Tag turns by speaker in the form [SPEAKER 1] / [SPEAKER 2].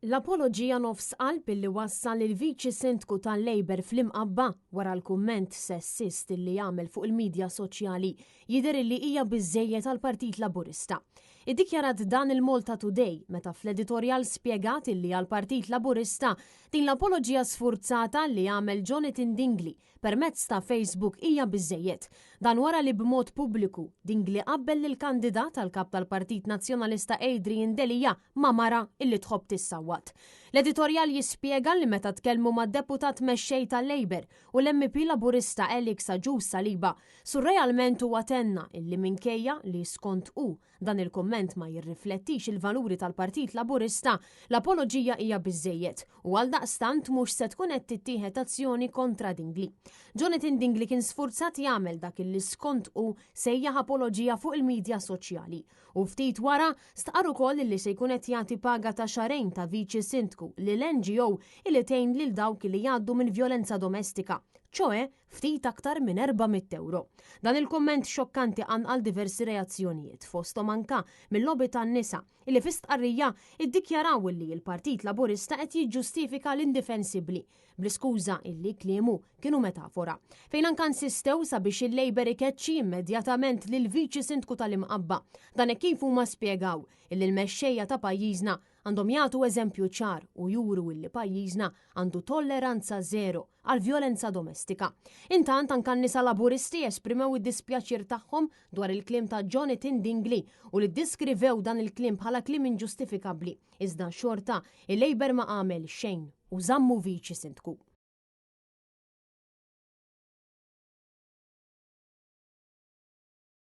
[SPEAKER 1] L-apoloġija nofs qalb illi wassal il-Viċi Sindku tal-Labour fl-Imqabba wara l-kumment sessist illi għamel fuq il-midja soċjali jidher illi hija biżżejjed għall-Partit Laburista. Iddikjarat dan il-Malta Today meta fl-editorjal spjegat illi għall-Partit Laburista din l-apoloġija sfurzata li għamel Jonathan Dingli permezz ta' Facebook hija biżżejjed. Dan wara li b'mod pubbliku, Dingli qabbel lill-kandidat għal Kap tal-Partit Nazzjonalista Adrian Delia ma' mara illi tħobb tissawwat. L-editorjal jispjega li meta tkellmu mad-Deputat Mexxej tal-Labour u l-MEP Laburista Alex Agius Saliba, surrealment huwa tenna illi minkejja li skont hu Dan il-kumment ma jirriflettix il-valuri tal-Partit Laburista, l-apoloġija hija biżżejjed u għaldaqstant mhux se tkun qed tittieħed azzjoni kontra Dingli. Jonathan Dingli kien sfurzat jagħmel dak illi skont hu sejjaħ apoloġija fuq il-midja soċjali u ftit wara stqarr ukoll illi se jkun qed jagħti paga ta' xahrejn ta' Viċi Sindku lil NGO illi tgħin lil dawk illi jgħaddu minn vjolenza domestika, ċoe ftit aktar minn 400 ewro. Dan il-kumment xokkanti qanqal diversi reazzjonijiet, fosthom anka mil-lobby tan-nisa, illi fi stqarrija iddikjaraw illi l-Partit Laburista qed jiġġustifika l-indifensibbli, bl-iskuża illi kliemu kienu metafora. Fejn anka insistew sabiex il-Labour ikeċċi immedjatament lill-Viċi Sindku tal-Imqabba. Dan hekk kif huma spjegaw illi l-mexxejja ta' pajjiżna għandhom jagħtu eżempju ċar u juru illi pajjiżna għandu tolleranza żero għall-vjolenza domestika. Intant anka n-nisa Laburisti esprimew id-dispjaċir tagħhom dwar il-kliem ta' Jonathan Dingli u li ddiskrivew dan il-kliem bħala kliem inġustifikabbli. Iżda xorta, il-Labour ma għamel xejn u żammu viċi sindku.